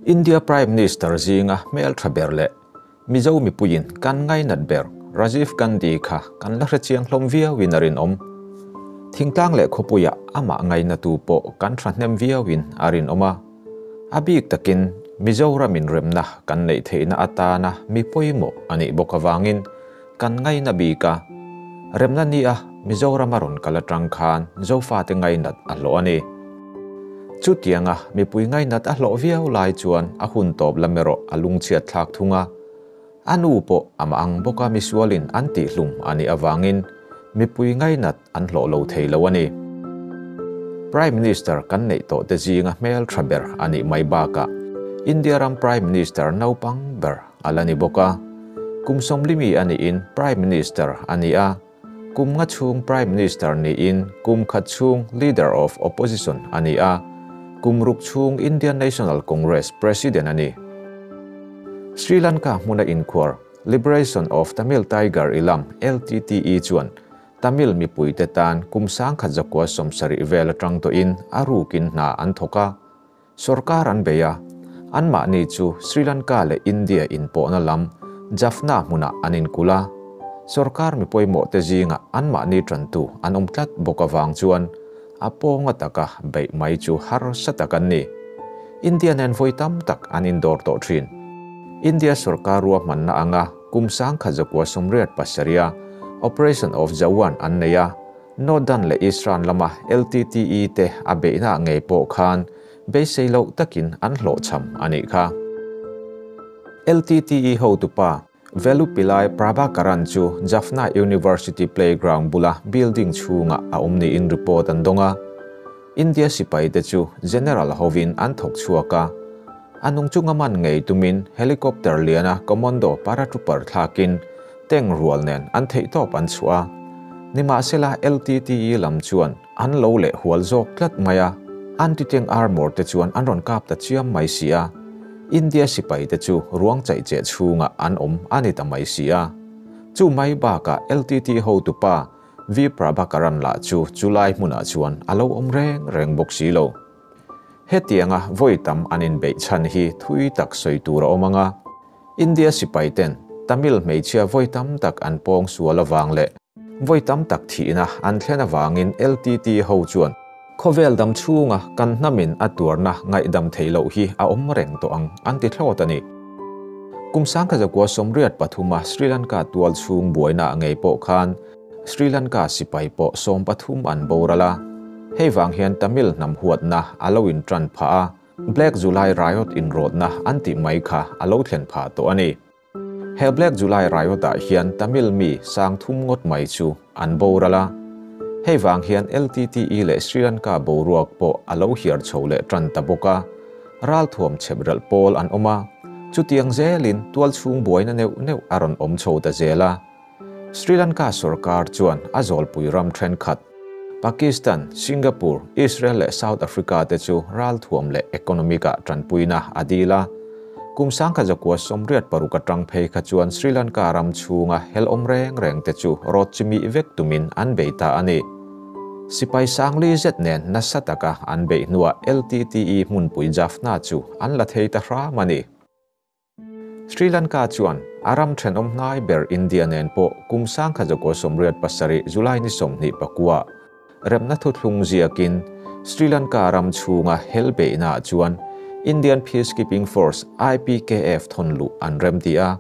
India Prime Minister zinga hmel tha ber leh Mizo mipuiin kan ngainat ber Rajiv Gandhi kha kan la hrechiang hlawm viauin a rinawm. Thingtlang leh khawpuia amah ngainatu pawh kan thahnem viauin a rinawm a. A bik takin Mizoramin remna kan neih theihna atana mi pawimawh a nih bawk avangin kan ngaina bik a. Remna nia Mizorama rawn kal atang khan Zofate ngainat a hlawh a ni. Chutianga mipui ngainat a hlawh viau lai chuan a hun tawp lam erawh a lungchhiat thlak thung a. A nu pawh amah ang bawka misualin an tihhlum a nih avangin mipui ngainat an hlawh lo thei lo a ni. Prime Minister kan neih tawh te zinga hmel tha ber a nih mai bakah India ram Prime Minister naupang ber a la ni bawk a. Kum 40 mi a niin Prime Minister a ni a. Kum nga chhung Prime Minister niin kum khat chhung Leader of Opposition a ni a. Kum ruk chhung Indian National Congress President a ni. Sri Lanka hmuna inkhuar Liberation of Tamil Tiger Eelam, LTTE, chuan Tamil mipuite tan kum 1970 vel atang tawhin a rukin hna an thawk a. Sorkar an bei a, anmahni chu Sri Lanka leh India inpawhna lam Jaffna hmunah an inkulh a. Sorkar mi pawimawh te zinga anmahni tantu an awm tlat bawk avang chuan a pawnga taka beih mai chu harsa tak an ni. India nen vawi tam tak an indawr tawh thin. India sorkar ruahmanna anga kum 1987-a Operation of Jawan an nei a, Northern leh Eastern lama LTTE te a beihna ngei pawh khan beisei loh takin an hlawhchham a nih kha. LTTE hotupa Velupillai Prabhakaran chu Jaffna University playground bula building chhunga a awm niin report an dawng a. India sipai te chu General hovin an thawk chhuak a. A nung chunga man ngei tumin helicopter liana commando paratrooper thlakin tank rual nen an theihtawp an chhuah a. Nimahsela LTTE lam chuan an lo leh hual zawk tlat mai a. Anti-tank armor te chuan an rawn kap ta chiam mai si a. India sipai te chu ruang chaih che chhunga an awm a ni ta mai si a. Chu mai bakah LTT hotupa V Prabhakaran lah chu chulai hmunah chuan a lo awm reng reng bawk si lo. Hetianga vawi tam an inbeih chhan hi thui tak sawi tur a awm ang a. India sipai ten Tamil hmeichhia vawi tam tak an pawng sual avang leh vawi tam tak thihna an thlen avangin LTT ho chuan khawvel dam chhunga kan hnamin a tuarna ngaihdam theih loh hi a awm reng tawh ang an ti thlawt a ni. Kum 1983-a Sri Lanka tual chhung buaina ngei pawh khan Sri Lanka sipai pawh 13 an boral a. Hei vang hian Tamil hnam huatna a lo intran phah a, Black July Riot inrawtna an tih mai kha a lo thlen phah tawh a ni. He Black July Riot-ah hian Tamil mi 3000 ngawt mai chu an boral a. Hei vang hian LTTE leh Sri Lanka boruak pawh a lo hiar chho leh tan ta bawk a. Ral thuam chhep ralh pawl an awm a. Chutiang zelin tual chhung buaina neuh neuh a rawn awm chho ta zel a. Sri Lanka sorkar chuan a zawlpui ram thenkhat Pakistan, Singapore, Israel leh South Africa te chu ral thuam leh economic-ah tanpuina a dil a. Kum 1986 atang phei kha chuan Sri Lanka ram chhunga hel awm reng reng te chu rawt chimi vek tumin an bei ta a ni. Sipai 4000 zet nen nasa taka an beih hnuah LTTE hmunpui Jaffna chu an la thei ta hram a ni. Sri Lanka chuan a ram thenawm hnai ber India nen pawh kum 1987 July ni 29 remna thuthlung ziakin Sri Lanka ram chhunga hel beihna chuan Indian Peacekeeping Force IPKF thonlu an rem ti a.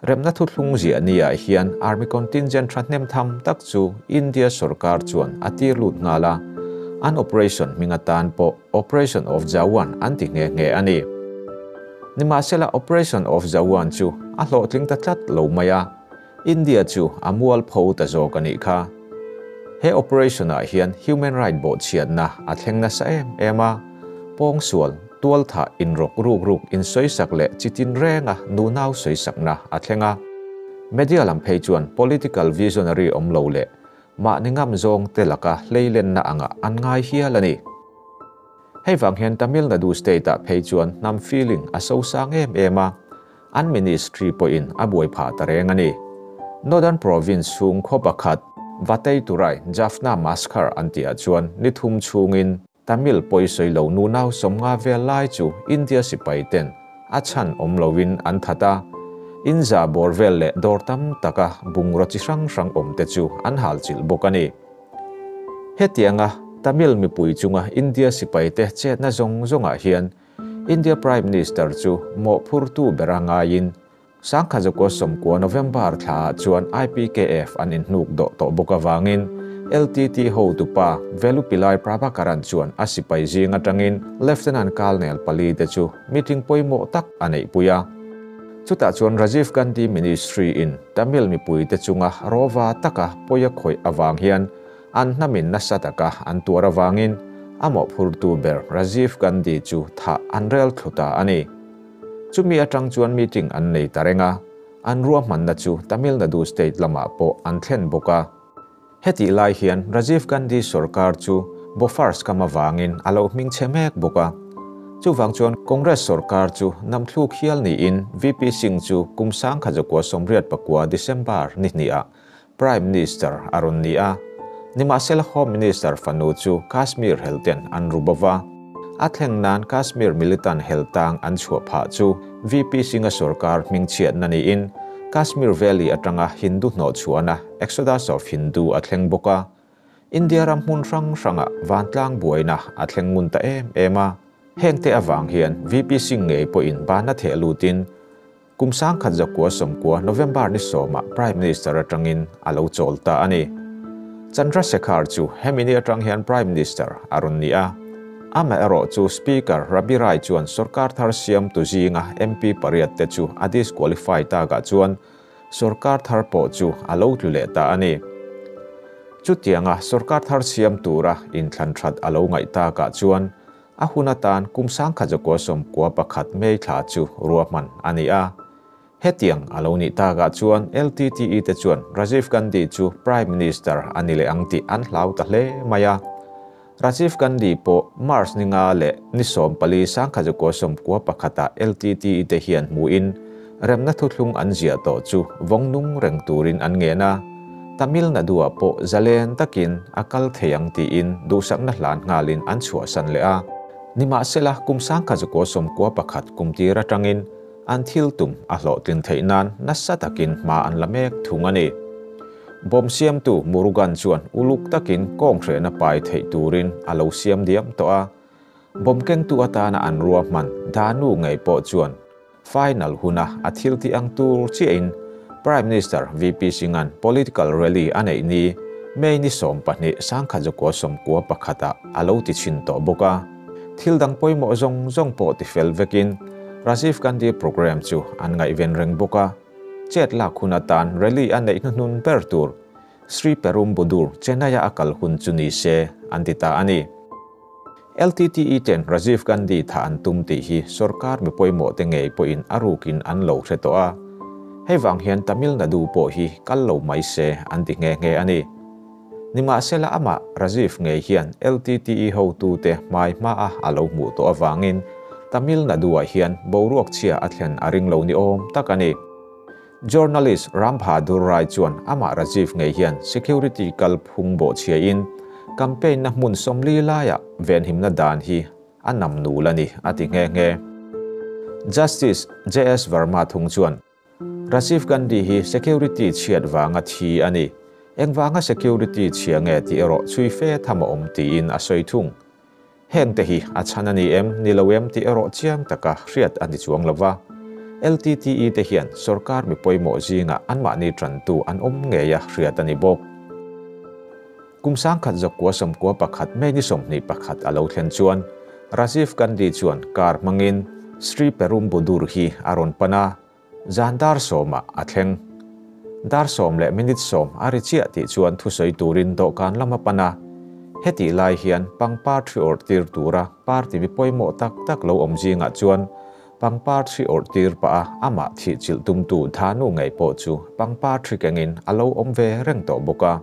Remna thuthlung zia nia hian Army contingent thahnem tham tak chu India sarkar chuan a tir lut ngala. An operation hmingatan pawh Operation of Jawan an ti nge nge a ni. Nimahsela Operation of Jawan chu a hlawhtling ta tlat lo mai a. India chu a mual pho ta zawk a nih kha. He operation-ah hian human right bawh chhiatna a thleng nasa em em a. Pawng sual, tual tha inrawk ruk ruk in sawisak leh chitin renga nu nau sawisakna a thleng a. Media lam phei chuan political visionary awm lo leh mahni ngam zawng te laka hleilenna anga an ngai hial a ni. Hei vang hian Tamil Nadu state-ah phei chuan hnam feeling a so sang em em a. An ministry pawhin a buai phah ta reng a ni. Northern Province chhung khaw pakhat Vatei Turai Jaffna Massacre an tihah chuan ni thum chhungin Tamil pawisawi lo nunau 50 vel lai chu India sipai ten a chhan awm loin an that a, in za bawr vel leh dawr tam taka bungraw chi hrang hrang awm te chu an hal chilh bawk a ni. Hetianga Tamil mipui chunga India sipai te chetna zawng zawngah hian India Prime Minister chu mawhphurtu bera ngaiin 1990 November thlaah chuan IPKF an inhnuk dawh tawh bawk avangin LTT hotupa Velupillai Prabhakaran chuan a sipai zing atangin Lieutenant Colonel pali te chu meeting pawimawh tak a neihpui a. Chutah chuan Rajiv Gandhi Ministry in Tamil mipui te chunga rawva taka pawi a khawih avang hian an hnamin nasa taka an tuar avangin a mawhphurtu ber Rajiv Gandhi chu thah an rel thlu ta a ni. Chumi atang chuan meeting an nei ta reng a, an ruahmanna chu Tamil Nadu state lamah pawh an thlen bawk a. Hetih lai hian Rajiv Gandhi sorkar chu Bofors kam avangin a lo hming chhe mek bawk a. Chuvang chuan Congress sorkar chu namthluk hial niin VP Singh chu kum 1989 December ni hnih-ah Prime Minister a rawn ni a. Nimahsela Home Minister fanu chu Kashmir helten an ru bova. A thleng nan Kashmir militant hel tang an chhuah phah chu VP Singh-a sorkar hming chhiatna niin Kashmir Valley atanga Hindu hnawh chhuahna Exodus of Hindu a thleng bawk a. India ram hmun hrang hranga vantlang buaina a thleng ngun ta em em a. Heng te avang hian VP Singh ngei pawhin bana theh lutin kum 1990 November ni sawmah Prime Minister atangin a lo chawl ta a ni. Chandrasekhar chu hemi ni atang hian Prime Minister a rawn ni a. Amaherawh chu Speaker Rabi Rai chuan sorkar thar siam tu zinga MP pariat te chu a disqualify takah chuan sorkar thar pawh chu a lo tlu leh ta a ni. Chutianga sorkar thar siam tura inthlan that a lo ngaih takah chuan a hun atan kum 1991 May thla chu ruahman a ni a. Hetiang a lo nih takah chuan LTTE te chuan Rajiv Gandhi chu Prime Minister a ni leh ang tih an hlau ta hle mai a. Rajiv Gandhi pawh March ni nga leh ni 14 1991-ah LTTE te hian hmuin remna thuthlung an ziah tawh chu vawng nung reng turin an ngen a. Tamil Nadu-ah pawh zalen takin a kal thei ang tiin duhsakna hlan nghalin an chhuahsan leh a. Nimahsela kum 1991 kum tir atangin an thil tum a hlawhtlin theih nan nasa takin hma an la mek thung a ni. Bawm siamtu Murugan chuan uluk takin kawng hrehna pai theih turin a lo siam diam tawh a. Bawm kengtu atana an ruahman Danu ngei pawh chuan final huna a thil ti ang tur chiahin Prime Minister VP Singh-a'n political rally a neih ni May ni 12 1991-ah a lo ti chhin tawh bawk a. Thil dang pawimawh zawng zawng pawh ti fel vekin Rajiv Gandhi program chu an ngaihven reng bawk a. Chet lak hun atan rally a neih hnuhnun ber tur Sri Perumbudur Chennai-a a kal hun chu ni se an ti ta a ni. LTTE ten Rajiv Gandhi tha an tum tih hi sorkar mi pawimawh te ngei pawhin a rukin an lo hre tawh a. Hei vang hian Tamil Nadu pawh hi kal lo mai se an ti nghe nghe a ni. Nimahsela amah Rajiv ngei hian LTTE hotu te hmai hmaa a lo hmuh tawh avangin Tamil Nadu-ah hian boruak chhia a thlen a ring lo ni awm tak a ni. Journalist Ram Bahadur Rai chuan amah Rajiv ngei hian security kal phung bawh chhiain campaign na hmun 40 laiah venhimna dan hi a nam nul a ni a ti nghe nghe. Justice J.S. Verma thung chuan Rajiv Gandhi hi security chhiat wanga thi a ni. Engwanga security chhia nge ti erawh chui fe tham a awm tiin a sawi thung. Heng te hi a chhan a ni em ni lo em ti erawh chiang taka hriat a ni chuang lova. LTTE te hian sorkar mi pawimawh zinga anmahni tantu an awm ngei a hriat a ni bawk. Kum 1991 May ni 21 a lo thlen chuan Rajiv Gandhi chuan kar hmangin Sri Perumbudur hi a rawn pan a, zan dar sawmah a thleng. Dar sawm leh minute sawm a ri chiah tih chuan thusawi turin dawhkan lama pan a. Heti lai hian pangpar thi awrh tir tura party mi pawimawh tak tak lo awm zingah chuan pangpar thi awrh tir pa a amah thih chilh tumtu Dhanu ngei pawh chu pangpar thi kengin a lo awm ve reng tawh bawk a.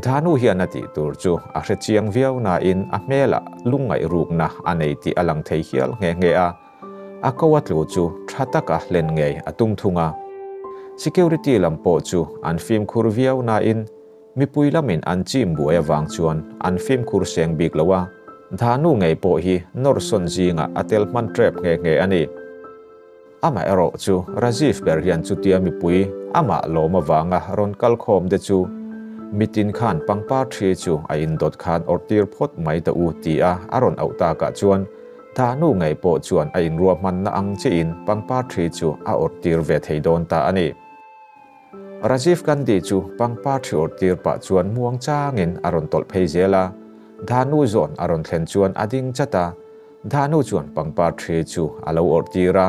Dhanu hian a tih tur chu a hre chiang viau nain a hmelah lungngaih rukna a nei tih a lang thei hial nghe nghe a. A ko a tlu chu tha taka hlen ngei a tum thung a. Security lam pawh chu an fimkhur viau nain mipui lamin an chim buai awang chuan an fimkhur seng bik lo a. Dhanu ngei pawh hi nawr sawn zingah a tel hman tep nghe nghe a ni. Amaherawhchu Rajiv ber hian chutia mipui amah lawm avanga rawn kal khawm te chu mitin khan pangpar thi chu a indawt khan awrhtir phawt mai ta u ti a a rawn auh takah chuan Dhanu ngei pawh chuan a inruahmanna ang chiahin pangpar thi chu a awrhtir ve thei dawn ta a ni. Rajiv Gandhi chu pangpar thi awrhtir pah chuan muang changin a rawn tawlh phei zel a, Dhanu zawn a rawn thlen chuan a ding chat a, Dhanu chuan pangpar thi chu a lo awrhtir a,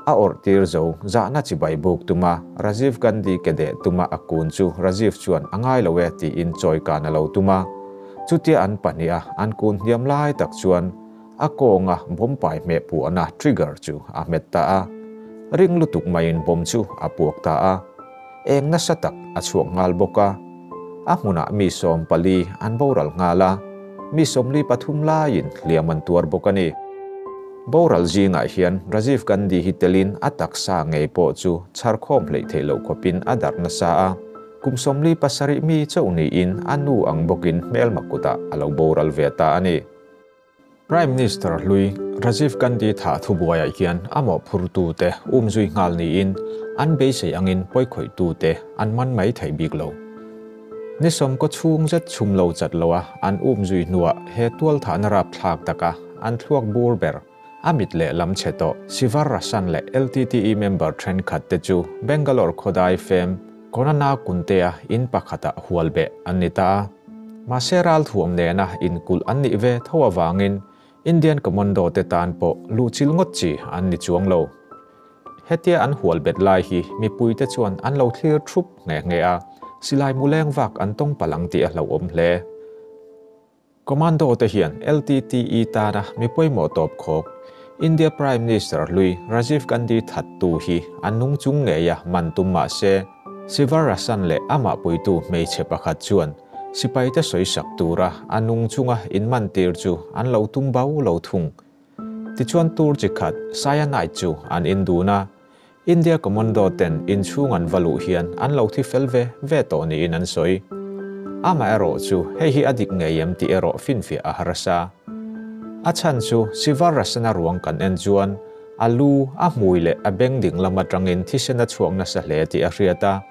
a awrhtir zo zahna chibai buk tuma Rajiv Gandhi ke deh tuma a kun chu Rajiv chuan a ngai lo e tiin chawi kan a lo tum a. Chutia an pahniha an kun hniam lai tak chuan a kawnga bomb pai hmeh puahna trigger chu a hmet ta a. Ring lutuk maiin bomb chu a puak ta a. Eng nasa tak a chhuak nghal bawk a. A hmunah mi 14 an boral nghal a, mi 43 laiin hliam an tuar bawk a ni. Boral zingah hian Rajiv Gandhi hi telin a taksa ngei pawh chu chhar khawm hleih theih loh khawpin a darh nasa a. Kum 37 mi chauh niin a nu ang bawkin hmelma kutah a lo boral ve ta a ni. Prime Minister hlui Rajiv Gandhi tha thubuaiah hian a mawhphurtu te umzui nghal niin an beisei angin pawikhawihtu te an man mai theih bik lo. Ni sawm kaw chhung zet chhum lo chat lo a an umzui hnuah he tual thahna rap thlak taka an thluak bur ber a mit leh lam chhe tawh Sivar Rasan leh LTTE member thenkhat te chu Bangalore khawdai fem Konana Kuntea in pakhata hual be an ni ta a. Mahse ral thuam nena inkulh an nih ve tho awangin Indian Commando te tan pawh luhchilh ngawt chi an ni chuang lo. Hetia an hual bet lai hi mipui te chuan an lo thlir thup nghe nghe a, silai muleng vak an tawng palang tih a hlauhawm hle. Commando te hian LTTE tana mi pawimawh tawp khawk India Prime Minister hlui Rajiv Gandhi thattu hi an nung chung ngei a man tum mahse Sivar Rasan leh amah puitu hmeichhe pakhat chuan sipai te sawisak tura a nung chunga in man tir chu an lo tum bau lo thung. Tichuan tur chi khat cyanide chu an in dun a, India Commando ten in chhung an valu hian an lo thi fel ve ve tawh niin an sawi. Amaherawh chu hei hi a dik ngei em tih erawh finfiah a harsa. A chhan chu Sivar Rasana ruang kan en chuan a lu, a hmui leh a beng ding lam atangin thisen a chhuak nasa hle tih a hriat a,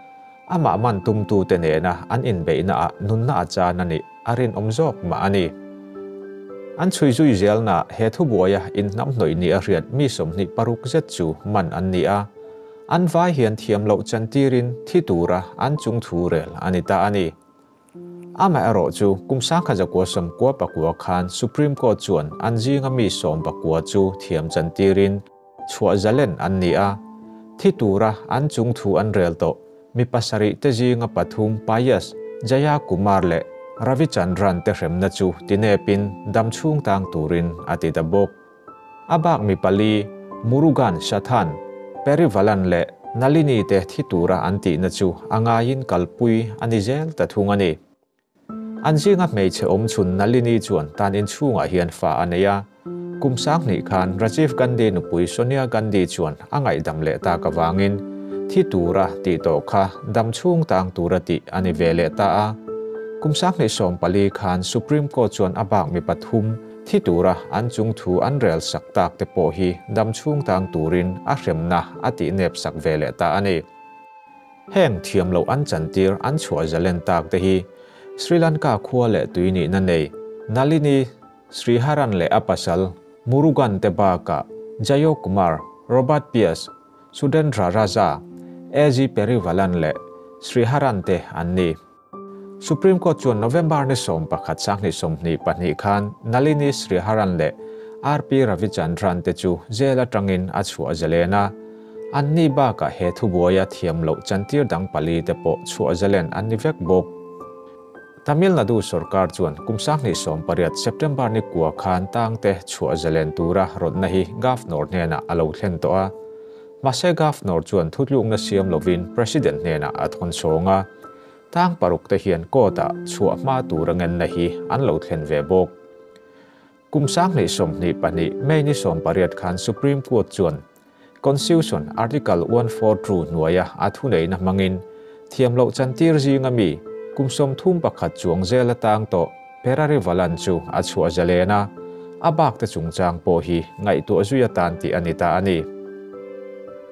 amah man tumtu te nena an inbeihna ah nunna a chan a nih a rinawm zawk mah a ni. An chhui zui zelna he thubuaia inhnam hnawih ni a hriat mi 26 zet chu man an ni a, an vai hian thiam loh chantirin thi tura an chung thu rel a ni ta a ni. Amaherawh chu kum 1999 khan Supreme Court chuan an zinga mi 19 chu thiam chantirin chhuah zalen an ni a, thi tura an chung thu an rel tawh mi pasarih te zinga pathum Payas Jaya Kumar leh Ravichandran te hremna chu tinepin dam chhung tang turin a ti ta bawk. A bak mi pali Murugan Shathan Perivalan leh Nalini te thi tura an tihna chu angain kalpui ani zel ta thung a ni. An zinga hmeichhe awm chhun Nalini chuan tan in chhungah hian fa a nei a. Kum 20 khan Rajiv Gandhi nupui Sonia Gandhi chuan a ngaihdam leh tak awangin thi tura tih tawh kha dam chhung tang tura tih a ni ve leh ta a. Kum 2014 khan Supreme Court chuan a bak mi pathum thi tura an chung thu an rel sak tak te pawh hi dam chhung tang turin a hremna a tih nep sak ve leh ta a ni. Heng thiam lo an chantir an chhuah zalen tak te hi Sri Lanka khua leh tui ni na nei Nalini Sriharan leh a pasal Murugan te baka Jayo Kumar, Robert Pierce, Sudendra Raja, A.G. Perivalan leh Sriharan te an ni. Supreme Court chuan November ni 11 2022 khan Nalini Sriharan leh R.P. Ravichandran te chu jail atangin a chhuah zalena. An ni baka he thubuaia thiam loh chantir dang pali te pawh chhuah zalen an ni vek bawk. Tamil Nadu sarkar chuan kum 2018 September ni kua khan tang te chhuah zalen tura rawtna hi Governor hnena a lo thlen tawh a. Mahse Governor chuan thutlukna siam lovin President hnena a thawn chhawnga. Tang paruk te hian court-ah chhuah hma tura ngenna hi an lo thlen ve bawk. Kum 2022 May ni 18 khan Supreme Court chuan Constitution Article 142 hnuaia a thuneihna hmangin thiam loh chantir zinga mi kum 31 chuang zel atang tawh Perarivalan chu a chhuah zalen a. A bak te chungchang pawh hi ngaihtuah zui atan tih a ni ta a ni.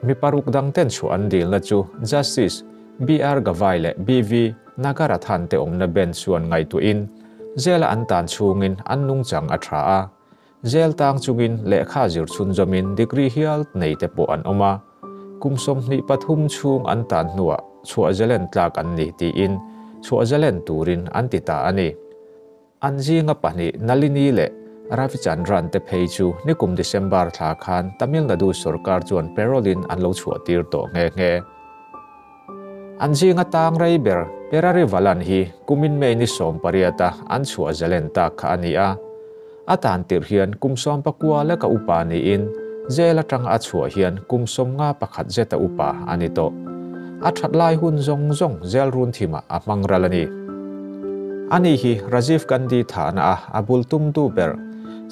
Mi paruk dang ten chhuah an dilna chu Justice BR Gavai leh BV Nagarathan te awmna bench chuan ngaihtuahin zela an tan chhungin an nungchang a tha a. Zel tang chungin lehkha zir chhunzawmin degree hial nei te pawh an awm a. Kum 23 chhung an tan hnuah chhuah zelen tlak an ni tiin chhuah zelen turin an ti ta a ni. An zinga pahnih Nalini leh Ravichandran te phei chu nikum December thla khan Tamil Nadu sorkar chuan parole in an lo chhuah tir tawh nghe nghe. An zinga tang rei ber Perarivalan hi kumin May ni 18 a an chhuah zelen tak kha a ni a. A tan tirh hian kum 19 leka upa niin zel atanga a chhuah hian kum 51 zeta upa a ni tawh. A that lai hun zawng zawng zel run thima a hmang ral a ni. Ani hi Rajiv Gandhi thana a a bul tum tu ber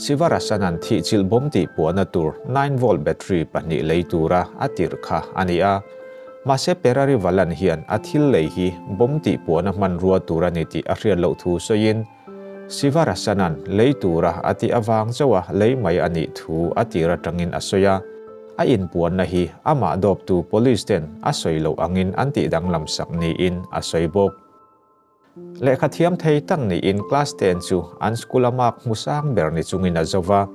Sivarasanan thi chil bom ti puana tur 9 volt battery pahnih lei tura a tir kha a ni a. Mahse Perarivalan hian a thil lei hi bom ti puana hman rua tur ani tih a hriat loh thu sawiin Sivarasanan lei tura a ti awang chawa lei mai ani thu a tir atangin a sawi a. A in puanna hi amah dawp tu police ten a sawi lo angin an tih danglam sak niin a sawi bawk. Lehkha thiam thei tak niin class 10 chu an school a mark hmusang ber ni chungin a zova.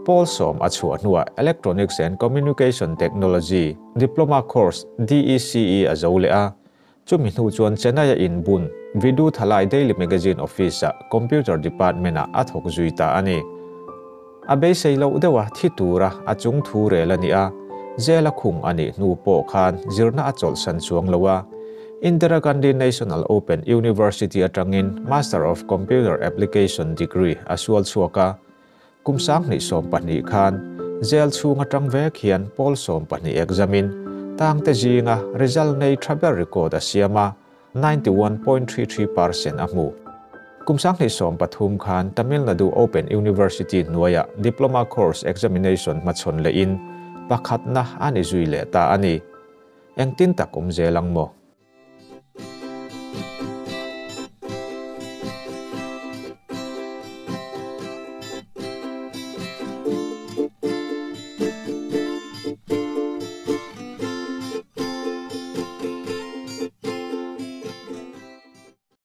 Pawl sawm a chhuah hnuah Electronics and Communication Technology Diploma Course DECE a zo leh a. Chumi hnu chuan Chennai a in bun Viduthalai Daily Magazine Office a Computer Department a a thawk zui ta a ni. A beisei loh deuha thi tura a chung thu rel a ni a. Zela khung a nih hnu pawh khan zirna a chawlh san chuang lo a. Indira Gandhi National Open University atangin Master of Computer Application degree a sual chhuak a. Kum 2020 khan zel chhung atang vek hian pawl 12 examin tang te zinga result nei thaber record a siam a 91.33% a hmu. Kum 2013 khan Tamil Nadu Open University hnuaia Diploma Course Examination hmachhawn lehin pakhatna ani zui leh ta a ni. Engtin tak awm zel ang maw?